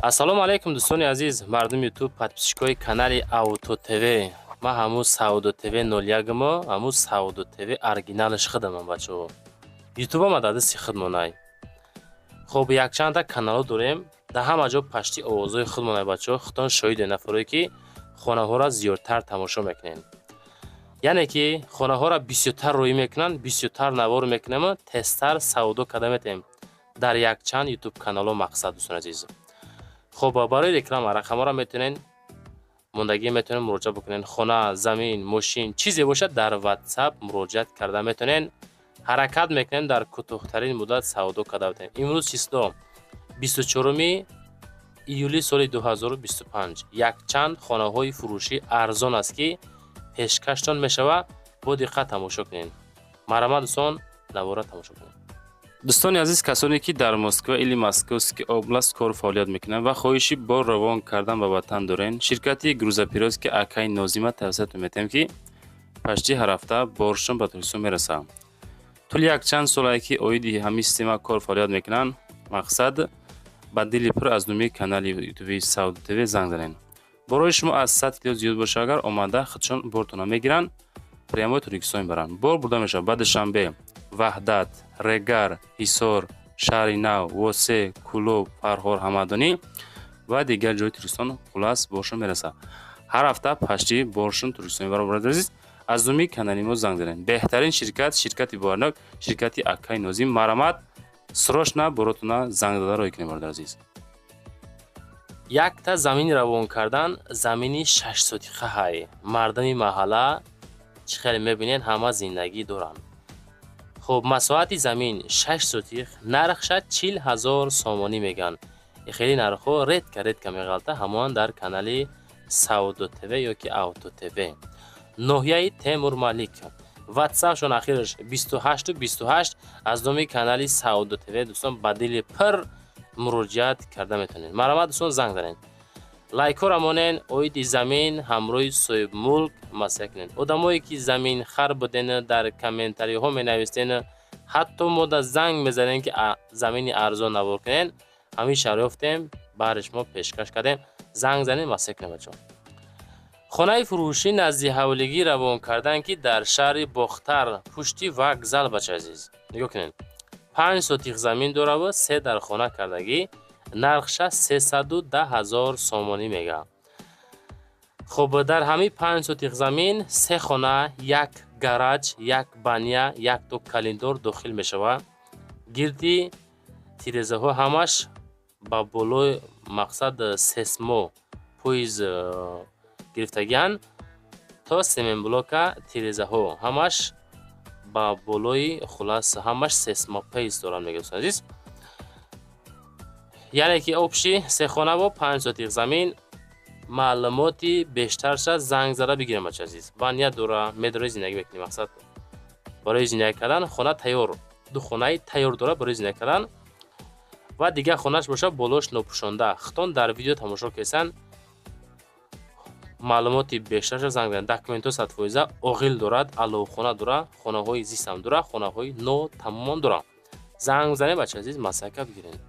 Ассалому алайкум, дӯстони азиз, мардуми Ютуб, подписчикои канали Авто ТВ. Ман ҳамун Савдо ТВ 01 мо, ҳамун Савдо ТВ оригиналаш худамам, бачаҳо. Ютуб ама дар дасти худмонай. Хоб, якчанда каналҳо дорем, дар ҳама ҷо пашти овозҳои худмонай, бачаҳо. Худтон шоҳиде, нафаре ки хонаҳоро зиёдтар тамошо мекунед. Яъне ки хонаҳоро бисёртар рӯӣ мекунанд, бисёртар навор мекунем, тезтар савдо карда метавонем дар якчанд Ютуб каналҳо, мақсад, дӯстони азиз. Хоб, барои реклама рақамҳоро метавонед мондагӣ, метавонед муроҷиат бикунед. Хона, замин, мошин, чизе бошад, дар WhatsApp муроҷиат карда метавонед. Ҳаракат мекунем, дар кӯтоҳтарин муддат савдо карда метавонем. Имрӯз число 24 июли соли 2025. Якчанд хонаҳои фурӯшӣ арзон аст, ки пешкаштон мешавад. Бо диққат тамошо кунед. Марҳамат, дӯстон, навора тамошо кунед. Дӯстони азиз, касоне ки дар Москва или Московский область кору фаъолият мекунанд ва хоҳиши бор равон кардан ба ватан дорен, ширкати грузоперевозки акай Нозима тавсиятон метиҳем, ки почти ҳар ҳафта боршон ба Тоҷикистон мерасад. Тӯли якчанд солае ки оиди ҳамин система кор фаъолият мекунанд, мақсад, ба дили пур аз номи канали ютуби Савдо ТВ занг занед. Борои шумо аз 100 кило зиёд боша агар, омада худшон бортона мегиранд, прямой Тоҷикистон мебаранд. Бор бурда мешавад ба Душанбе, Ваҳдат, Регар, Ҳисор, Шаҳри Нав, Восе, Кӯлоб, Фархор, Ҳамадонӣ ва дигар ҷои Тоҷикистон. Хулас, боршон мерасад. Ҳар ҳафта почти боршон Тоҷикистон мебарад. Бародари азиз, аз номи канали мо занг занед. Беҳтарин ширкат, ширкати боварнок, ширкати акай Нозим. Марҳамат, срочно боротона занг зада роҳӣ кунед, бародари азиз. Якта замин равон кардан, замини 6 сотиқаҳай. Мардуми маҳалла чӣ хеле мебинед, ҳама зиндагӣ доранд. Хуб, масоҳати замин 6 сотиқ, нархша 40 000 сомонӣ мегӯянд. Хеле нархҳо редко редко меғалта, ҳамон дар канали Савдо ТВ ё ки Авто ТВ. Ноҳияи Темурмалик. Ватсапшон ахираш 28 28. Аз номи канали Савдо ТВ, дӯстон, ба дили пир муроҷиат карда метавонед. Марҳамат, дӯстон, занг занед, лайкҳоро монен. Оиди замин ҳамроҳи соҳибмулк маслиҳат кунед. Одамое ки заминхар буден, дар комментариҳо менависен, ҳатто мода занг мезанем, ки замини арзон навор кунед. Ҳамин шаҳр ёфтем, баҳри шумо пешкаш кардем. Занг занед, маслиҳат кунед, бачаҳо. Хонаи фурӯшӣ назди ҳавлигӣ равон кардан, ки дар шаҳри Бохтар, пушти вокзал. Бача азиз, нигоҳ кунед, 5 сотиқ замин дораву се дар хона кардагӣ, нархша 310 000 сомонӣ мегӯяд. Хуб, дар ҳамин 5 сотиқ замин се хона, як гараж, як баня, якто коридор дохил мешавад. Гирди тирезаҳо ҳамаш ба болои, мақсад, сейсмопояс гирифтагианд, то семенблока тирезаҳо ҳамаш ба болои, хулас, ҳамаш сейсмопояс доранд, мегӯяд, дӯстони азиз. Яъне ки общий се хона бо 5 сотиқ замин. Маълумоти бештарша занг зада бигирем, бача азиз. Баня дора, медори, зиндагӣ мекунӣ, мақсад, барои зиндагӣ кардан хона тайёр, ду хонаи тайёр дорад барои зиндагӣ кардан ва дигар хонааш бошад, болош нопӯшонда. Худтон дар видео тамошо кесанд. Маълумоти бештарша занг занед. Документҳо 100%. Оғил дорад, аловхона дорад, хонаҳои зистам дорад, хонаҳои нотамомам дорад. Занг бизанед, бача азиз, маслиҳат бигиред.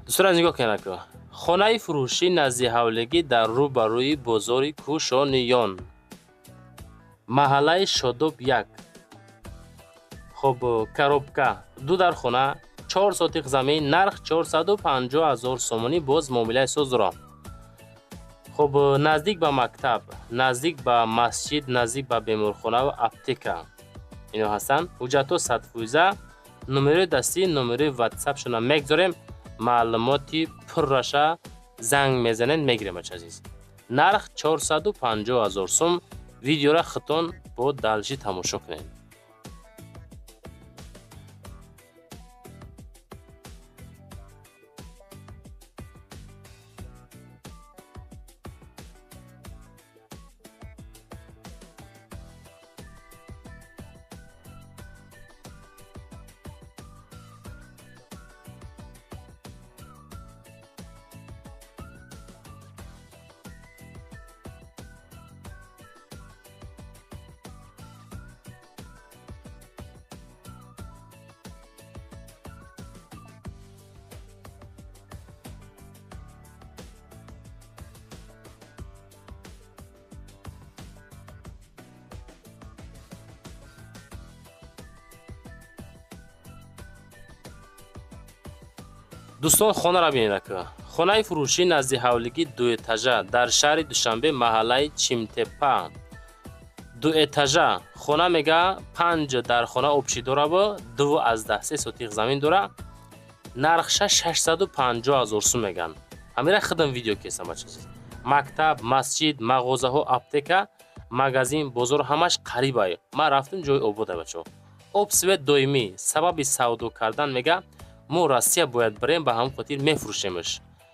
Дӯстон, аз нигоҳ кунед, хонаи фурӯшӣ назди ҳавлигӣ дар рӯ ба рӯи бозори Кӯшониён, маҳаллаи Шодоб 1. Хоб, коробка, ду дар хона, 4 сотиқ замин, нарх 450 000 сомонӣ, боз муомилаи соз дорад. Хоб, наздик ба мактаб, наздик ба масҷид, наздик ба беморхона ва аптека ино ҳастанд. Ҳуҷҷатҳо 100%, номерои дастӣ, номерои ватсапшона мегзорем, маълумоти пурраша занг мезанед, мегирем, бача азиз. Нарх 450 000 сум. Видеора хитон бо далши тамошо кунед. Дӯстон, хонаро бинед. Хонаи фурӯшӣ назди ҳавлигӣ дуэтажа дар шаҳри Душанбе, маҳаллаи Чимтепа. Дуэтажа хона мега 5 дар хона обши дора бо 2.3 сотиқ замин дора. Нархша 650 000 сум меган. Ҳамира хидам видео кесам, бача. Мактаб, масҷид, мағозаҳо, аптека, магазин, бозор ҳамаш қарибай. Ман рафтам, ҷои обода, бачо. Об свет доимӣ. Сабаби савдо кардан мега мо Россия бояд бирем, ба ҳамон хотир мефурӯшемш.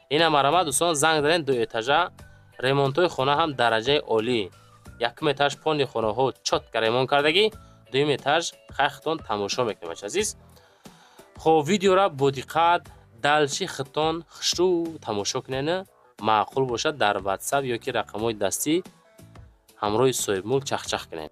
Ина марама, дӯстон, занг занед, ду этажа, ремонтҳои хона ҳам дараҷаи олӣ. Якум этаж пони хонаҳо чётко ремонт кардагӣ, дуюм этаж хайхтон тамошо мекунем, бача азиз. Хоб, видеора бо диққат далши хитон хушрӯ тамошо кунед, маъқул бошад дар WhatsApp ё ки рақамҳои дастӣ ҳамроҳи соҳибмулк чахчах кунед.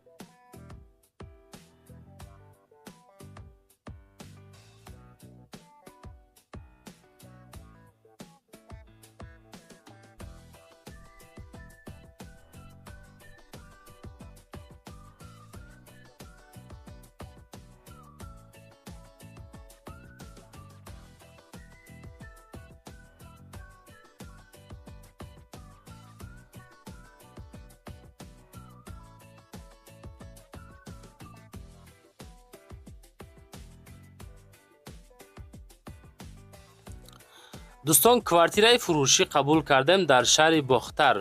Дӯстон, квартираи фурӯшӣ қабул кардем дар шаҳри Бохтар,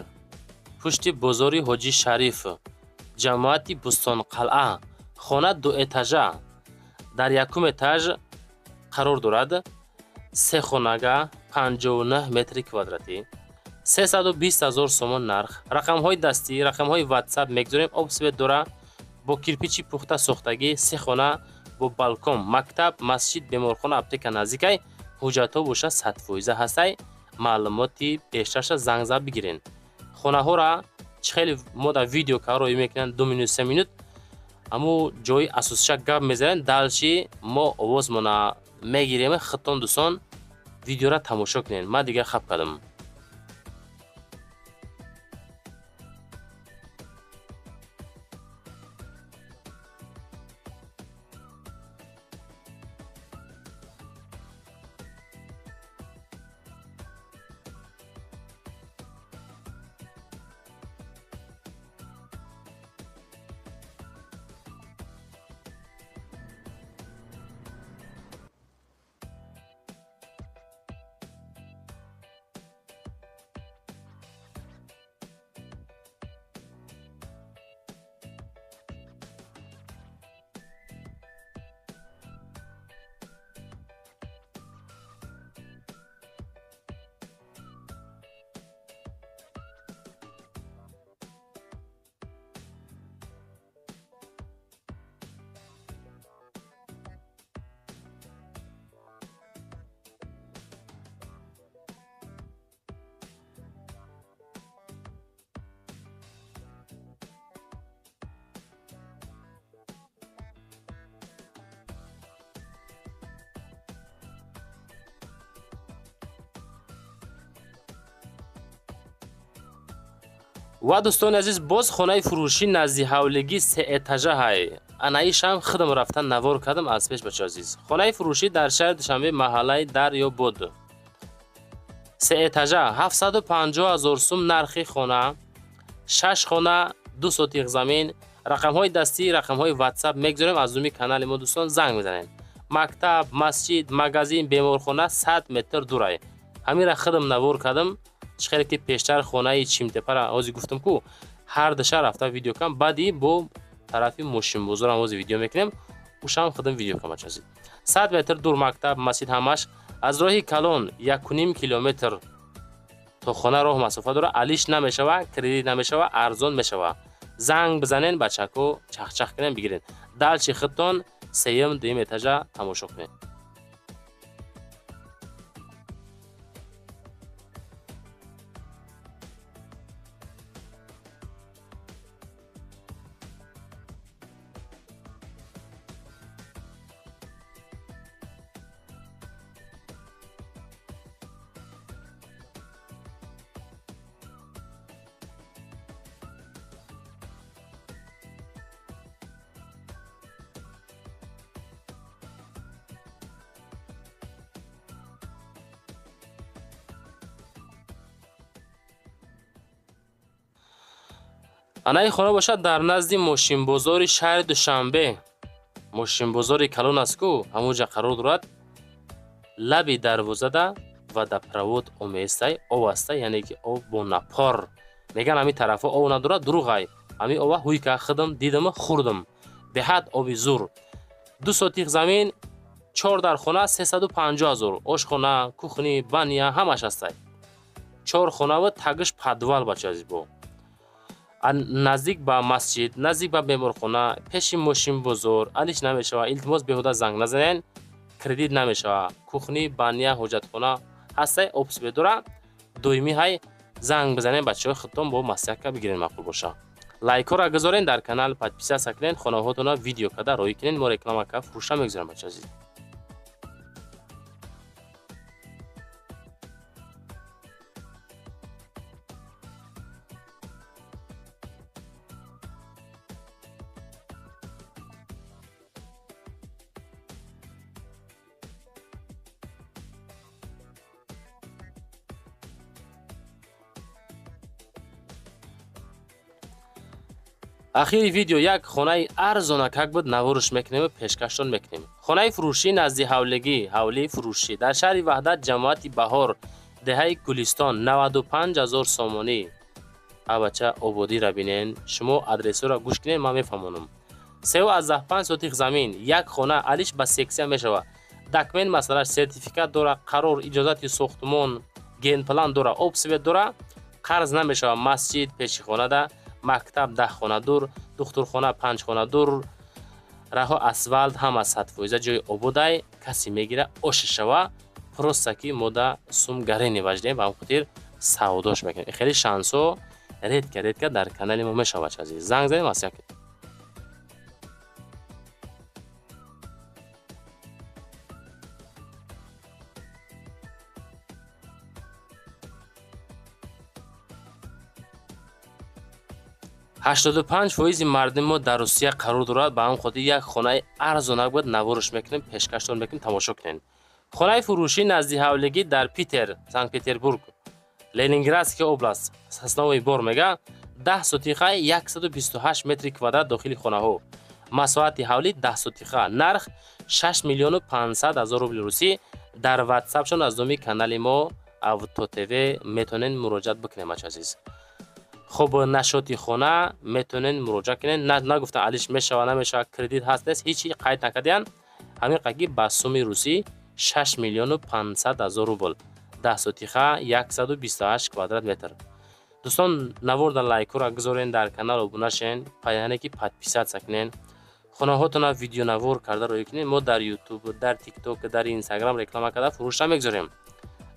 пушти бозори Ҳоҷи Шариф, ҷамоати Бӯстонқалъа. Хона дуэтажа, дар якум этаж қарор дорад, се хонага, 59 метри квадратӣ, 320 000 сомон нарх. Рақамҳои дастӣ, рақамҳои WhatsApp мегзорем, об свет дора, бо кирпичи пухта сохтагӣ, се хона бо балкон, мактаб, масҷид, беморхона, аптека наздикай. Ҳуҷҷатҳо боша 100% ҳастай. Маълумоти бештарша занг зад бигирен. Хонаҳора чӣ хеле мо дар видео кароӣ мекунанд, 2 минут, 3 минут, аммо ҷои асосиша гап мезанем, далши мо овозмона мегирем. Хитон дӯстон видеора тамошо кунед. Ман дигар хаб кардам. Ва, дӯстони азиз, боз хонаи фурӯшӣ назди ҳавлигӣ сеэтажа ҳай. Анаишам худам рафта навор кардам аз пеш, бачо азиз. Хонаи фурӯшӣ дар шаҳри Душанбе, маҳаллаи Дарёбод, сеэтажа, 750 000 сум нархи хона, шаш хона, 2 сотих замин. Рақамҳои дастӣ, рақамҳои Ватсап мегузорем аз думи канали мо, дӯстон, занг мезанед. Мактаб, масҷид, магазин, беморхона 100 метр дурай. Ҳаминра худам навор кардам. Чӣ хеле ки пештар хонаи Чимтепара ҳозир гуфтам ку, ҳар душа рафта видео кам, баъди бо тарафи мошинбозорам ҳозир видео мекунем, ушам худам видео кам, бачази. 100 метр дур мактаб, масҷид ҳамаш, аз роҳи калон 1,5 километр то хона роҳ масофа дора. Алиш намешава, кредит намешава, арзон мешава. Занг бизанен, бачако, чахчах кунен, бигирен. Дальше худтон сеюм, дуюм этажа тамошо кунед. Анаи хона бошад дар назди мошинбозори шаҳри Душанбе, мошинбозори калон аст ку, ҳамонҷа қарор дорад. Лаби дарвозада водопровод оместай, об аста, яъне ки об бо напор. Меган ҳамин тарафҳо об надорад, дурӯғай. Ҳамин ова ҳуйка худам дидаму хӯрдам, беҳад оби зур. 2 сотих замин, чор дар хона, 350 000. Ошхона, кухня, баня ҳамаш ҳастай. Чор хонаву тагиш подвал, бача азизбо. Наздик ба масҷид, наздик ба беморхона, пеши мошинбозор. Алиш намешава, илтимос, беҳуда занг назанен, кредит намешава. Кухня, баня, ҳоҷатхона ҳастай, об свет дора, доимӣ ҳай. Занг бизанен, бачаҳои, худтон бо маслиҳатка бигирен, маъқул боша. Лайкҳоро гузорен, дар канал подписаться кунен, хонаҳотонро видео карда роҳӣ кунен, мо реклама карда фурӯша мегузорем, бача азиз. Ахири видео як хонаи арзонакак буд, наворш мекунем, пешкаштон мекунем. Хонаи фурӯшӣ назди ҳавлигӣ, ҳавлии фурӯшӣ дар шаҳри Ваҳдат, ҷамоати Баҳор, деҳаи Гулистон, 95 000 сомонӣ. Абача, ободиро бинен, шумо адресҳоро гӯш кунед, ман мефаҳмонам. 3,5 сотих замин, як хона, алиш ба сексия мешава. Документ масъалаш сертификат дора, қарор, иҷозати сохтмон, генплан дора, об свет дора, қарз намешава. Масҷид пеши хонада, мактаб 10 хона дур, духтурхона панҷ хона дур, раҳо асфалт, ҳама 100%, ҷои ободай. Касе мегира, оша шава. Просто ки мода сум гарени ваҷдем, ба ҳам хотир савдош мекунем. Хеле шансҳо редко редко дар канали мо мешавад, азиз. Занг занем, маслиҳат. 85% мардуми мо дар Русия қарор дорад, ба ҳамин хотир як хонаи арзонак буд, наворш мекунем, пешкаштон мекунем, тамошо кунем. Хонаи фурӯшӣ назди ҳавлигӣ дар Питер, Санкт Петербург, Ленинградская область, Сосновый Бор мега, 10 сотиха, 128 метри квадрат дохили хонаҳо, масоҳати ҳавлӣ 10 сотиха, нарх 6 миллиону 500 ҳазор рубли русӣ. Дар Ватсапшон аз номи канали мо Авто ТВ метавонед муроҷиат бикунем, бача азиз. Хуб, нашоти хона метавонед муроҷиат кунед. Нагуфтан алиш мешава, намешава, кредит ҳаст, нест, ҳечи қайд накардиян. Ҳамин қаки ба суми русӣ 6 миллиону 500 ҳазор рубл, 10 сотиха, 128 квадрат метр. Дӯстон, наворда лайкҳоро гузорен, дар канал обуна шен, яъне ки подписаться кунен, хонаҳотона видеонавор карда роҳӣ кунед. Мо дар Ютуб, дар Тикток, дар Инстаграм реклама карда фурӯш намегузорем,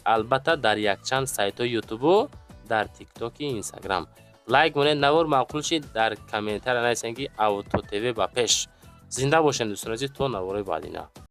албатта дар якчанд сайтҳои Ютубу дар Тиктоки, Инстаграм. Лайк монед, навор маъқул шид, дар комментария нависен, ки Авто ТВ ба пеш. Зинда бошед, дӯстони азиз, то наворои баъдина.